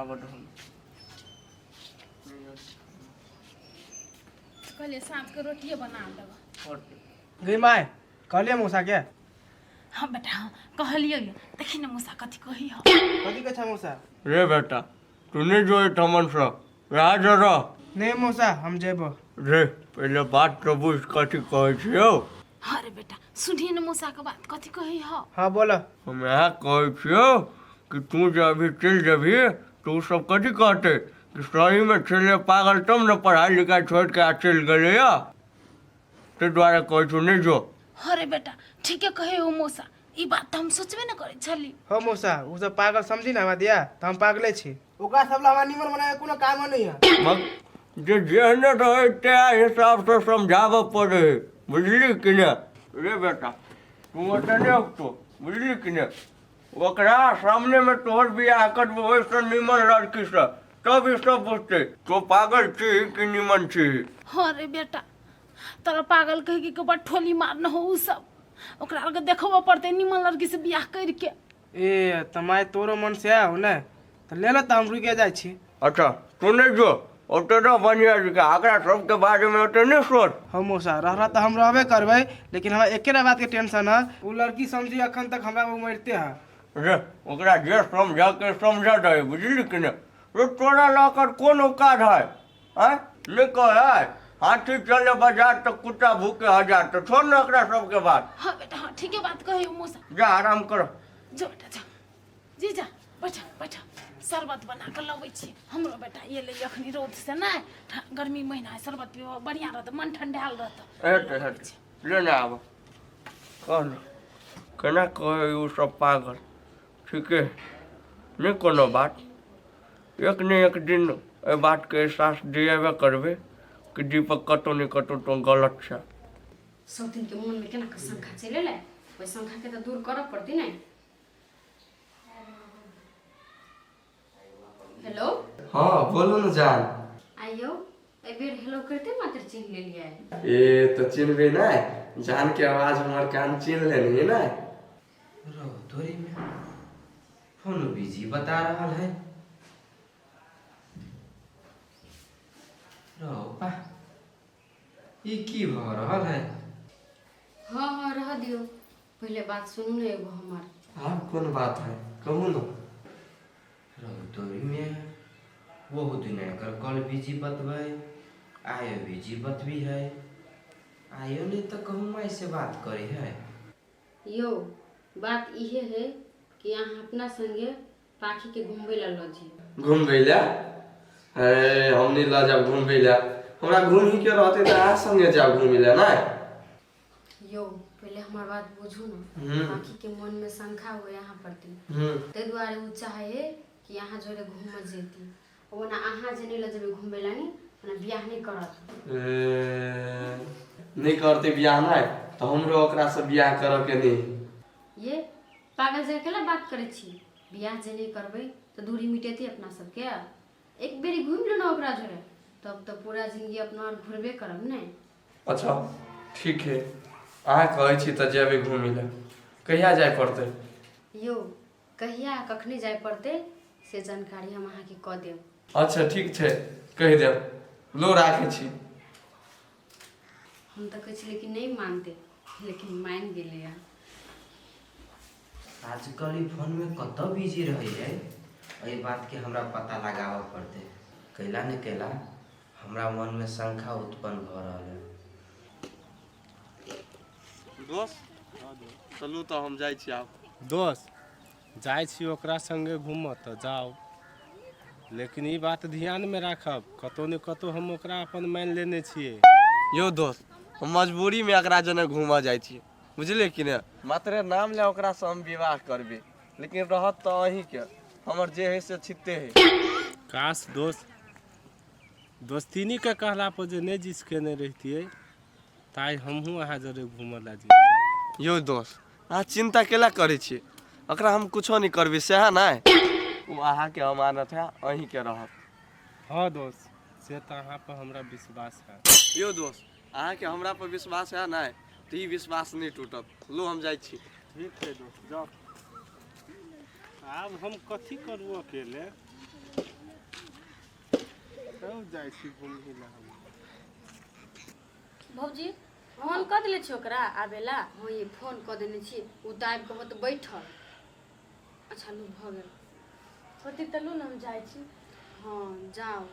आबऽ दहन। कहलियै साँझके रोटिए बना देबै। गई माय, कहलियै मौसा के? हाँ बेटा, हाँ कहलियै। देखी ने मौसा कथी कही हो। कथी कहै छै मौसा? रे बेटा, तू नहि जो एहिठमनसँ, रह जो रह। नहि मौसा, हम जेबो। रे, पहिले बात तऽ बुझ कथी कहै छियौ। हाँ रे बेटा, सुनही ने मौसा के बात कथी कही हो। हाँ बोलो। हम इएह कहै छियौ कि तू जे अभी चलि जेबही तऽ ओ सब कथी कहतै कि सहीमे छलै पागल तब ने पढ़ाइ लिखाइ छोड़ि कऽ आ चलि गेलैए। ताहि दुआरे कहै छियौ नहि जो। हाँ रे बेटा, ठीके कहे हो मौसा, ई बात तऽ हम सोचबे ने करै छली। हो मौसा, ओ सब पागल समझी ने हमरा दिया तऽ हम पागले छी। ओकरा सब ला हमरा निमन बनावे कोनो काम नहीं है। जे जेहने रहै तै हिसाबसँ समझाबऽ पड़ै है, बुझली कि ने? रे बेटा, तू ओतऽ नहि उठतो, बुझली कि ने? ओकरा सामनेमे तोहर बियाह करबो ओहिसँ निमन लड़कीसँ, तब ई सब बुझतै तो पागल छी कि निमन छी। हाँ रे बेटा, तोरा पागल कहि के बड़ ठोली मारने हो उ सब। ओकरा आरके देखबऽ पड़तै निमन लड़की से बियाह करके। ए तऽ माय, तोरो मन से हो ने तऽ ले ले, तऽ हम रुके जाइ छी। अच्छा, तू नहि जो, ओतऽ रह बढ़िआँ जकाँ, एकरा सबके बारेमे ओते नहि सोच। हो मौसा, रहला तऽ हम रहबे करबै, लेकिन हमरा एकेटा बातके टेंशन है, ओ लड़की समझी अखन तक हमरा ओ मरिते है। रे, ओकरा जे समझऽके समझऽ दही, बुझली कि नहि? रे, तोरा लऽ कऽ कोन औकात है? आँय, नहि कहै हाथी चले बाजार तऽ कुत्ता भूके हजार। तऽ छोड़ ने एकरा सबके बात। हाँ बेटा, हाँ ठीके बात कहे हो मौसा। जा, आराम कर। जो बेटा, जा जी, जा, बैठ बैठ, शरबत बना कऽ लबै छी। हमरो बेटा एलै अखनी रौद से, नहि गर्मी महीना है, शरबत पीबऽ बढ़िआँ रहतौ, मन ठंडायल रहतौ। हेतै हेतै, ले ने आब। कह ने, केना कहै ओ सब पागल? ठीके, नहि कोनो बात, एक ने एक दिन एहि बातके एहसास दिएबे करबै कि दीपक कतहु ने कतहु तो गलत छै। सब दिनके मोनमे केना कऽ शंका चलि एलै, ओहि शंकाके तऽ दूर करऽ पड़तै ने। हेलो। हाँ बोलू ने जान। आइयो एहि बेर हेलो करिते मात्र चिन्ह लेलियै। ए तऽ चिन्हबै नहि? जान के आवाज हमर कान चिन्ह लेनी ने। रहो तोरी में, फोन बिजी बता रहल है। रहो पा, ई की भऽ रहल है? हाँ हाँ, रह दियौ, पहिले बात सुनू ने एगो हमर। आब कोन बात है, कहू ने। रहो तोरी में, बहुत दिन एकर कॉल बिजी बतबै, आयो बिजी बतबी है, आयो नहीं तऽ कहूँ माय से बात करी है। यौ, बात इहे है कि अहाँ अपना संगे पाखीके घुमबै लए लऽ जइयौ। घुमबै लए? हे, हम नहि लऽ जायब घुमबै लए। हमरा घुमही के रहतै तऽ अहाँ संगे जायब घुमै लए नहि। यौ, पहिले हमर बात बुझू ने। पाखीके मनमे शंका हुए अहाँ प्रति, ताहि दुआरे ओ चाहै है कि अहाँ जोरे घूमऽ जैती। ओना अहाँ जे नहि लऽ जेबै घुमबै लए नी, ओना बियाह नहि करत। ए, नहि करतै बियाह नहि तऽ हमरो ओकरासँ बियाह करऽ के नहि। ये पागल जकाँ केला बात करै छी? बियाह जे नहि करबै तऽ दूरी मिटेतै अपना सबके? एक बेरी घुमि लू ने ओकरा जोरे, तब तऽ पूरा जिंदगी अपना आर घुरबे करब ने। अच्छा ठीक है, अहाँ कहै छी तऽ जेबै घुमै लए। कहिया जाय पड़तै? यौ, कहिया आ कखनी जाय पड़तै से जानकारी हम अहाँके कऽ देब। अच्छा ठीक छै, कहि देब। लो, राखै छी। हम तऽ कहै छलियै कि नहि मानतै, लेकिन मानि गेलैए। आजकल ई फोनमे कतऽ बिजी रहै है, एहि बातके हमरा पता लगाबऽ पड़तै। कैला ने कैला हमरा मनमे शंका उत्पन्न भऽ रहल है। दोस्त, चलू तऽ हम जाइ छी आब। दोस्त, जाइ छी ओकरा संगे घूमऽ तऽ जाउ, लेकिन ई बात ध्यानमे राखब, कतहु ने कतहु हम ओकरा अपन मानि लेने छियै। यौ दोस्त, हम मजबूरीमे एकरा जने घूमऽ जाइ छी, बुझलियै कि ने? मात्रे नाम ले ओकरासँ हम विवाह करबै, लेकिन रहत तऽ अहीँके, हमर जे हइ से छित्ते हइ। काश दोस्त, दोस्तीनीके कहला पर जे नहि जिस केने रहितियै तऽ आइ हमहूँ अहाँ जरे घूमऽ लए जैतियै। यौ दोस्त, अहाँ चिन्ता केला करै छी? ओकरा हम कुछो नहि करबै सएह ने? ओ अहाँके अमानत है, अहीँके रहत। हँ दोस्त, से तऽ अहाँ पर हमरा विश्वास है। यौ दोस्त, अहाँके हमरा पर विश्वास है ने, तऽ ई विश्वास नहि टूटत। लो, हम जाइ छी। ठीक छै दोस्त, जाउ। आब हम कथी करू अकेले? तब जाइ छी घूमही ला हम। भौजी फोन कऽ देले छी ओकरा आबेला? हाँ ये फोन कऽ देने छी, ओ तऽ आबि कऽ होत बैठल। अच्छा लू भऽ गेल। होती तऽ लू ने, हम जाइ छी। हाँ जाउ।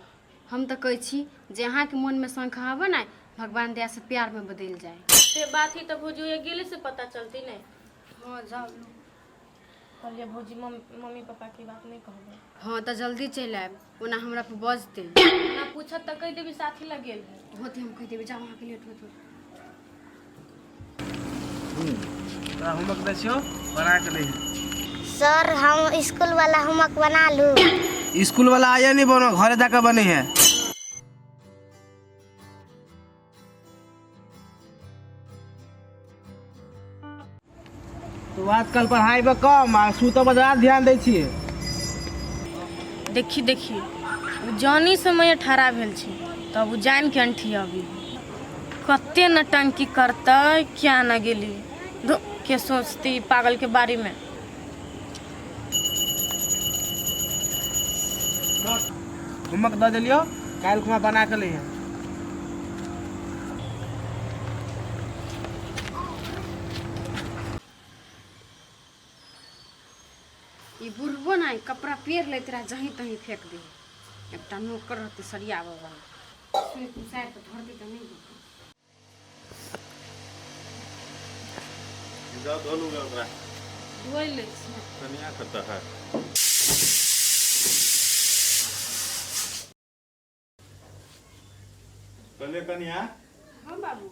हम तऽ कहै छी जे अहाँके मोनमे शंका आबे ने, भगवान दया से प्यारमे बदलि जाय। से बात ही तऽ भौजी ओए गेले से पता चलती ने। हाँ जाउ लू। कहलियै भौजी मम्मी पापा के बात नहि कहबै। हाँ तऽ जल्दी चलि आयब, ओना हमरा पर बजतै। ओना पूछत तऽ कहि देबी साथी लग गेल है। होते हम कहि देबै, जाउ अहाँके लेट होत। तोरा होमवर्क दै छियौ, बना के दै। सर हम स्कूल वाला होमवर्क बना लू। स्कूल वाला आया नहीं बनो, घरे जाकर बने है। तो आजकल पढ़ाई पर कम आ सुतऽ पर ज्यादा ध्यान दै छियै। देखी देखी, ओ जानी समय ठड़ा भेल छै तब ओ जान के अंठी अभी कते नटंकी करतै, क्या न गेली धु के सोचती पागल के बारे में। होमवर्क दऽ देलियौ, काल्हि खुमा बना के लैहे। ई बुढ़बो ने कपड़ा पेर लैत रहे, जहीं तहीं फेंक दे। एकटा नौकर रहतै सरियाबऽ वाला, सुइ पुसारि कऽ धरतै तऽ नहि होतै। जाओ धो लूंगा ओकरा। धोइ लै छियै। कनिया कतऽ है? कहलियै कनिया। हाँ बाबू।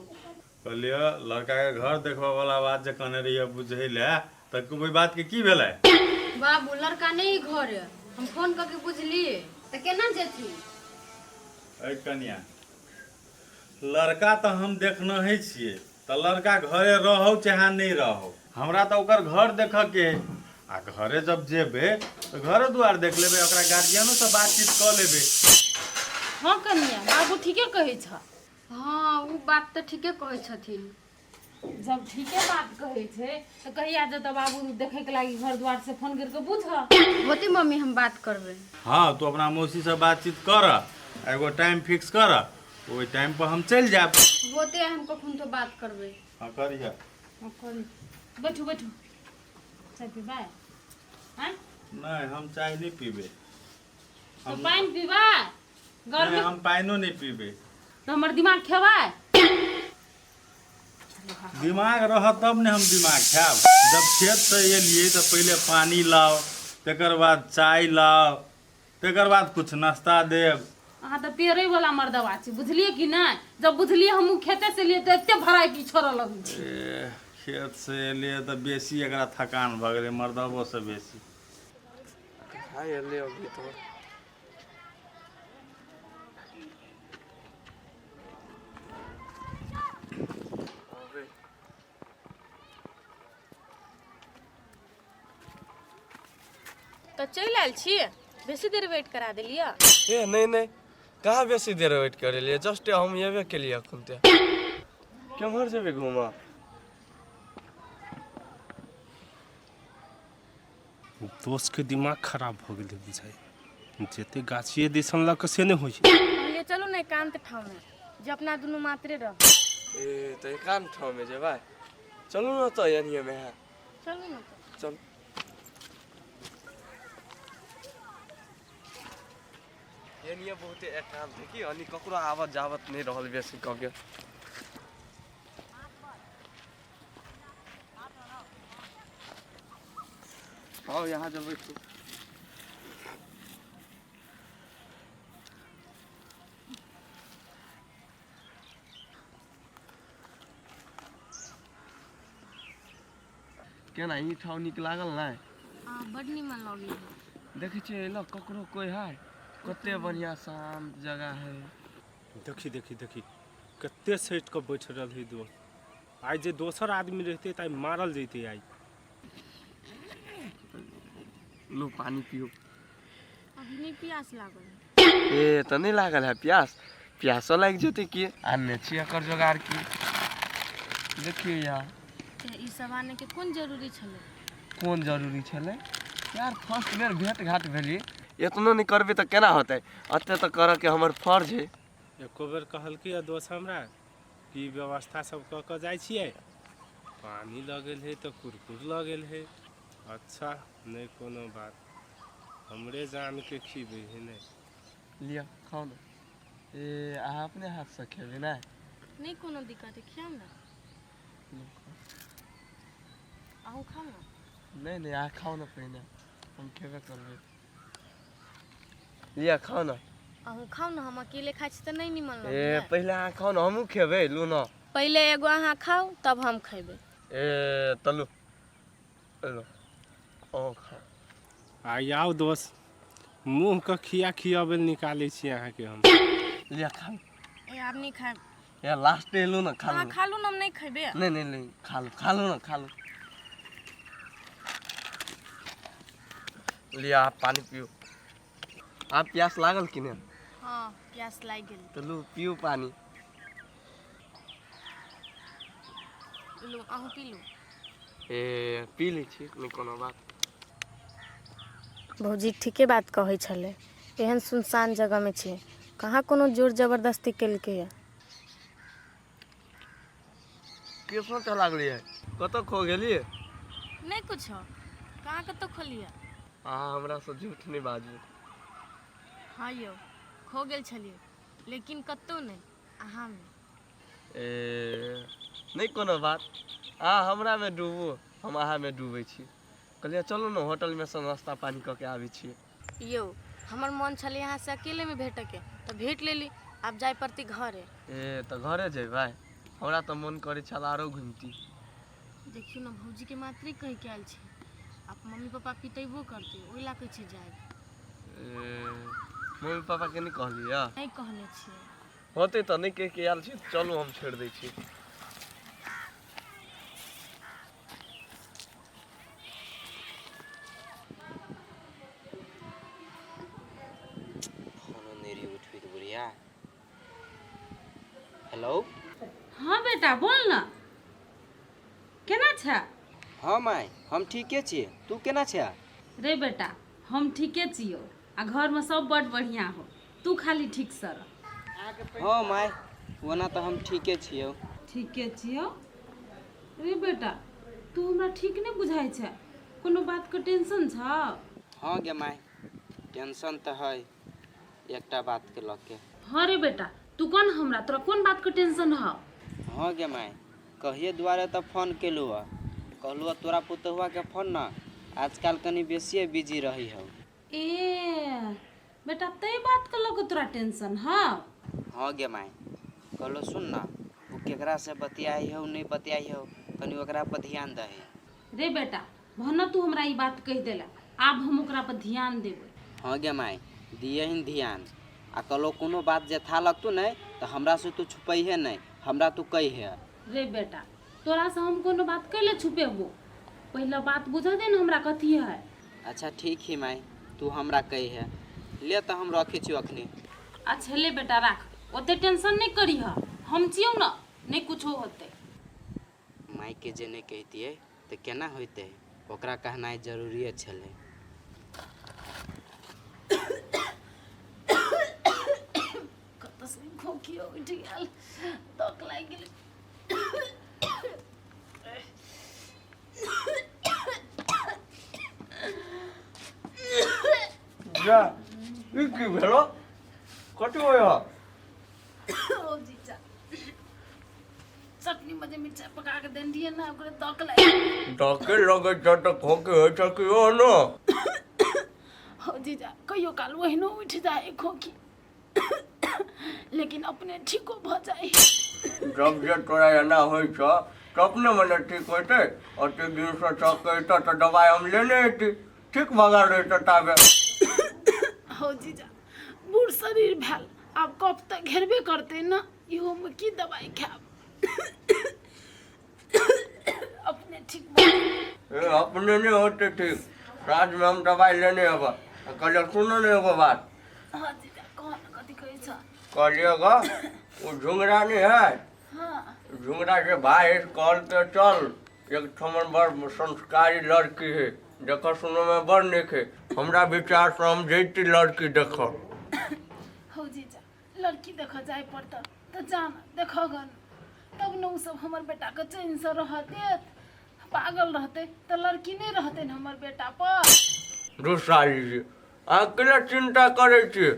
कहलियै लड़का के घर देखबऽ वाला बात जे कहने रहियै बुझै लए, तऽ ओहि बात के की भेलै? बाबू लड़का नहीं घर, हम फोन करके बुझलिए तऽ केना जेथिन? अरे कनिया, लड़का तऽ हम देखने छियै, तऽ लड़का घरे रहौ चाहे नहि रहौ, हमरा तऽ ओकर घर देखऽ के है। आ घरे जब जेबै तऽ घरो दुआर देख लेबै, ओकरा गार्जियनो से बातचीत कऽ लेबै। हाँ कनिया, बाबू ठीके कहै छ। हाँ ओ बात तऽ ठीके कहै छथिन। जब ठीके बात कहै छै तऽ कहिया जेतऽ बाबू देखैके लागी घर द्वार से फोन करिके पूछ। होते मम्मी हम बात करबै। हाँ तू अपना मौसी से बातचीत कर, एगो टाइम फिक्स कर, ओहि टाइम पर हम चलि जायब। होते हम कखन तो बात करबै। हाँ करिहे। हाँ, करी। बैठू बैठू, चाय पीबै? आँय? नहीं हम चाय नहीं पीबे। तो पानि पीबै? गर्मी। नहीं हम पानिओ नहीं पीबे। तो हमर दिमाग खेबै? दिमाग रहत तब ने हम दिमाग खायब। जब खेत से एलियै तऽ पहिले पानी लाओ, तकर बाद चाय लाओ, तकर बाद कुछ नाश्ता देब। अहाँ तऽ पेरै वाला मर्दवा छी, बुझलियै कि नहि? जब बुझलियै हमहूँ खेते से एलियै तऽ एते भराइ की छोड़ऽ लगै छी। ए, खेत से एलियै तऽ बेसी एकरा थकान भऽ गेलै, मर्दबो से बेसी। कहाँ एलै अभी तो? अबे। तऽ चलि आयल छी, बेसी देर वेट करा देलियै। ए नहीं नहीं, कहाँ बेसी देर वेट करेलियै, जस्ट हम एबे केलियै अखन। ते केम्हर जेबै घूमऽ? दोस्तके दिमाग खराब भऽ गेलै बुझाइ, जते गाछिए दिसन लऽ कऽ से नहि होइ छै। कहलियै चलू ने एकान्त ठाममे, जे अपना दुनू मात्रे रह। ए तऽ एकान्त ठाममे जेबै? चलू ने तऽ एनिएमे है। चलू ने तऽ। चल। एनिए बहुते एकान्त है कि, अनि ककरो आवत जावत नहीं रहल बेसी कऽ के। आओ यहाँ जब बैठू। केना ई ठाव नीक लागल नहि? बड नीमन लगै। देखै छियै एलऽ ककरो कोइ है, कते बढ़िया शांत जगह है। देखी देखी देखी, कते सटि कऽ बैठ रहल है दोस्त। आइ जे दोसर आदमी रहितै तऽ आइ मारल जैतै आइ। लो पानी पियो। अभी नहि प्यास लागल। ए तऽ नहि लागल है प्यास? प्यासो लागि जेतै की, आनने छी एकर जोगार की। देखियौ यहाँ। तऽ ई सब आनैके कोन जरूरी छलै? कोन जरूरी छलै यार, फर्स्ट बेर भेंट घाट भेली, एतनो नहि करबै तऽ केना होतै? एते तऽ करऽके हमर फर्ज है। एको बेर कहलकै हँ दोस्त हमरा कि व्यवस्था सब कऽ कऽ जाइ छियै, पानी लऽ गेल है तऽ कुरकुर लऽ गेल है। अच्छा नहि कोनो बात, हमरे जानके खिबै है नहि। लिअ खाउ ने। ए अहाँ अपने हाथसँ खेबै ने? नहि कोनो दिक्कत है, खियाउ ने। अहूँ खाउ ने। नहि नहि, अहाँ खाउ ने पहिने, हम खेबे करबै। लिअ खाउ ने। अहूँ खाउ ने, हम अकेले खाइ छी तऽ नहि निमन ए लगैए। पहिले अहाँ खाउ ने, हमहूँ खेबै। लू ने। पहिले एगो अहाँ खाउ तब हम खयबै। ए तलू लू, अहूँ खाउ। आइ आउ दोस्त, मुँहके खिया खियाबै लए निकालै छी अहाँके हम। लिअ खाउ। ए आब नहि खायब। ए लास्ट एलू ने, खा अहाँ लू। खा लू ने, हम नहि खयबै। नहीं नहीं नहीं, खा लो खा लो ना, खा लो। लिया आप पानी पियो। आप प्यास लागल कि नहीं? हँ प्यास लागि गेल। तो लू पियो पानी। लू अहूँ पी लू। ए पी लै छी, नहीं कोनो बात। भौजी ठीके बात कहै छलै, एहन सुनसान जगहमे छै, कहाँ कोनो जोर जबरदस्ती केलकैए। के सोचऽ लागलियै? कतऽ खो गेलियै? नहि कुछो, कहाँ कतऽ खोलियै। अहाँ हमरासँ झूठ नहि बाजू। हँ यौ, खो गेल छलियै, लेकिन कतहु नहि, अहाँमे। ए नहि कोनो बात, अहाँ हमरामे डूबू, हम अहाँमे डूबै छी। कहलियै चलू ने होटलमे सँ नाश्ता पानी कऽ के आबै छियै। यौ हमर मन छलै अहाँसँ अकेलेमे भेटऽके, तऽ भेट लेली, आब जाय पड़तै घरे। ए तऽ घरे जेबै? हमरा तऽ मोन करै छल आरो घुमती। देखियौ ने, भौजीके मात्रे कहिके आयल छै, आ मम्मी पापा पिटेबो करतै, ओहि लए कहै छी जायब। ए मम्मी पापाके नहि कहलियै? नहि कहने छियै। होतै तऽ नहि कहिके आयल छी, चलू हम छोड़ि दै छी। फोनो नहि रही उठबैत बुढ़िया। हेलो। हाँ बेटा बोल ना, केना छै? हाँ माय, हम ठीके छियै, तू केना छै? रे बेटा हम ठीके छियौ, आ घरमे सब बड बढ़िआँ हो, तू खाली ठीक से रह। हाँ माय, ओना तऽ हम ठीके छियौ। ठीके छियौ। रे बेटा तू हमरा ठीक नहि बुझाइ छै, कोनो बातके टेंशन छौ? हाँ गे माय, टेंशन तऽ है एकटा बातके लऽ के। हाँ रे बेटा तू कोन हमरा, तोरा कोन बातके टेंशन हौ? हाँ गे माय, कहिए दुआरे तऽ फोन केलहुँ हँ, कहलहुँ हँ तोरा पुतहुआके फोन ने आजकल कनि बेसिए बिजी रहै हौ। ए बेटा तै बातके लऽ कऽ तोरा टेंशन हौ? हाँ गे माय, कहलहुँ सुन ना, ओ केकरासँ बतियाइ हौ नहि बतियाइ हौ, कनि ओकरा पर ध्यान दही। रे बेटा भन तू हमरा ई बात कहि देला, आब हम ओकरा पर ध्यान देबै। हाँ गे माय, दियहिन ध्यान, आ कहलहुँ कोनो बात जे था लगतौ ने तऽ हमरासँ तू छुपैहे नहि, हमरा तू कहिहे। रे बेटा तोरासँ हम कोनो बात कैले छुपेबो, पहिले बात बुझऽ दे ने हमरा कथी है। अच्छा ठीक ही माय, तू हमरा कहिहे। ले तऽ हम रखै छियौ अखनी। अच्छा ले बेटा राख, ओते टेंशन नहि करीह, हम छियौ ने, नहि कुछो होतै। मायके जे नहि कहितियै तऽ केना होइतै, ओकरा कहनाइ जरूरिए छलै। कतऽ से खोखियो उठि गेल, तक लागि गेलै। जा, ई की भेलो? कथी होइ हऽ? ओ जीजा, चटनी में जे मिरचाइ पका के देने रहियै ने, ओकरे तक लागि डके लगै छ तऽ खोकी होइ छ कि ओ न? हो जीजा, कहियो काल ओहिनो उठि जाइ खोखी, लेकिन अपने ठीको भऽ जाइ। जब जे तोरा एना होइ छ तऽ अपने मने ठीक होइतै। ओतेक दिनसँ चक्कर अयतऽ तऽ दबाइ हम लेने अयती, ठीक भऽ गेल रहितै ताबे। हो जीजा, बूढ़ शरीर भेल, आब कफ तऽ घेरबे करतै ने, इहोमे की दबाइ खायब, अपने ठीक भऽ ए अपने नहि होतै ठीक, साँझमे हम दबाइ लेने अयबै। आ कहलियै सुनू ने एगो बात। हँ जीजा, कह ने, कथी कहै छ? कहलियै गऽ, ओ झुंगरा नहि है? हँ। झुंगरा के भाय कहलकै चल, एक ठमन बड़ संस्कारी लड़की है। देखऽ सुनऽमे बड़ नीक है। हमरा विचारसँ हम जैती लड़की देखऽ। हौ जीजा, लड़की देखऽ जाय पड़तऽ तऽ जान देखऽ गन, तब ने ओ सब हमर बेटाके चैनसँ रहऽ देत। पागल रहतै तऽ लड़की नहि रहतै ने हमर बेटा पर। दोसारी जी, अहाँ केना चिन्ता करै छी?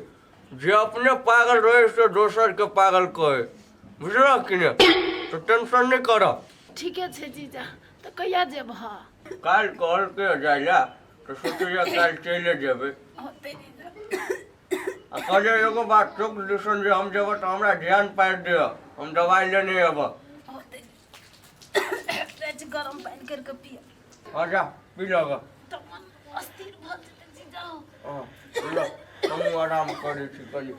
जे अपने पागल रहै से दोसरके पागल कहै, बुझलह कि नहि? तऽ टेंशन नहि करऽ। ठीके छै जीजा, तऽ कहिया जेबह? काल्हि कहलकै जाइ लए, तऽ सोचैया काल्हि चलि जेबै। होतै जीजा। आ कहलियै एगो बात, चौक दिसन जे हम जेबै तऽ हमरा ध्यान पारि दिअ, हम दवाइ लेने अयबह। होतै, जाइ छी गरम पानि करि कऽ पियब। हँ, जा पी लऽ। तऽ मन अस्थिर भऽ जेतै जीजा। हँ, ल, हमहूँ आराम करै छी कनि।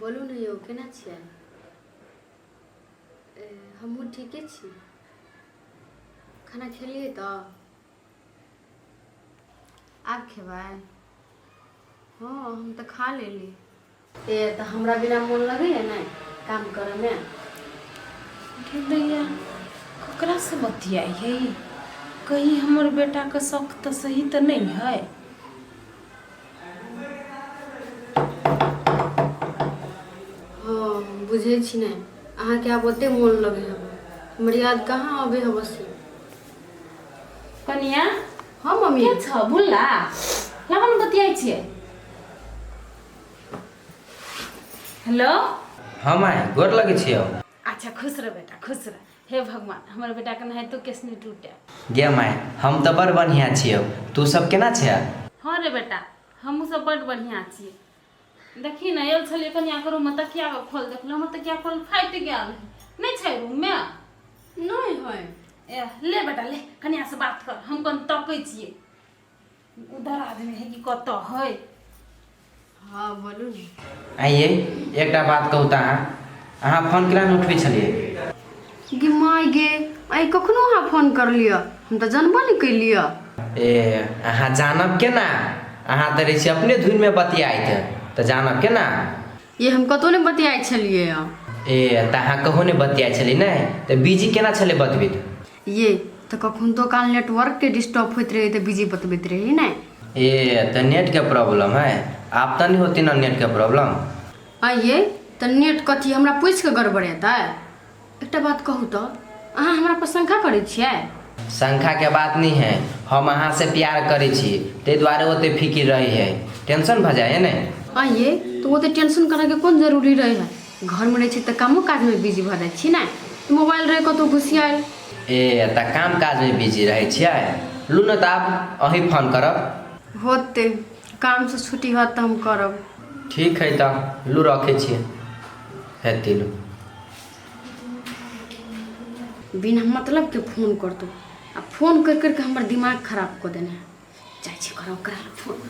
बोलू ने यौ, केना छियै? हमहूँ ठीके छी। खाना खेलियै तऽ आब खेबै? हँ, हम तऽ खा लेली। ए तऽ हमरा बिना मोन लगैए नहि काम करऽमे? गे दैया, ककरासँ बतियाइ है? कहीं हमर बेटाके शौक तऽ सही तऽ नहि है? हँ, बुझै छी ने, अहाँके आब ओते मोन लगै हब, हमर याद कहाँ अबै हब से। कनिया। हँ मम्मी। के छ भुल्ला लगन बतियाइ छियै? हेलो। हँ माय, गोर लगै छियौ। अच्छा, खुश रह बेटा, खुश रह। हे भगवान, हमर बेटाके नहाइतो केस नहि टूटे। गे माय, हम तऽ बड़ बढ़िआँ छियौ, तू सब केना छै? हँ रे बेटा, हमहूँ सब बड़ बढ़िआँ छियै। देखी ने, आयल छलियै कनियाके रूममे, तकियाके खोल देखलहुँ, हमर तकिया खोल फाटि गेल। नहि छै रूममे? नहि है। ए ले बेटा ले, कनिया से बात कर, हम कन तकै छियै उधर आदमी है कि कतऽ है। हँ, बोलू ने। आइए, एकटा बात कहू तऽ अहाँ अहाँ फोन केना नहि उठबै छलियै? गे माय गे, आइ कखनो अहाँ फोन कर लिअ, हम तऽ जानबो नहि कैलिअ। ए अहाँ जानब केना? अहाँ तऽ रहै छी अपने धुनमे बतियाइत, तऽ जानब केना? ये हम कतहु नहि बतियाइ छलियै। ए तऽ अहाँ कहू नहि बतियाइ छलियै नहि तऽ बिजी केना छलै बतबैत? ये तऽ कखनो काल नेटवर्कके डिस्टर्ब होइत रहै तऽ बिजी बतबैत रहै ने। ए तऽ नेटके प्रॉब्लम है, आब तऽ नहि होती ने नेटके प्रॉब्लम? आ ये तऽ नेट कथी हमरा पूछि कऽ गड़बड़ेतै? एकटा बात कहू तऽ, अहाँ हमरा पर शंका करै छियै? शंखाके बात नहि है, हम अहाँसँ प्यार करै छी, ताहि दुआरे ओते फिकिर रहै है, टेंशन भऽ जाइ है ने। आ ये तऽ ओते टेंशन करैके कोन जरूरी रहै है? घरमे रहै छी तऽ कामो काजमे बिजी भऽ जाइ छी ने, मोबाइल रहै कतहु घुसियाएल। ए तऽ काम काजमे बिजी रहै छियै? लू ने तऽ आब अहीं फोन करब। होतै, कामसँ छुट्टी होत तऽ हम करब। ठीक है तऽ लू, रखै छियै। हेती लू। बिना मतलबके फोन करतौ आ फोन करि करिके हमर दिमाग खराब कऽ देने है। जाइ छी करब ओकरा फोन।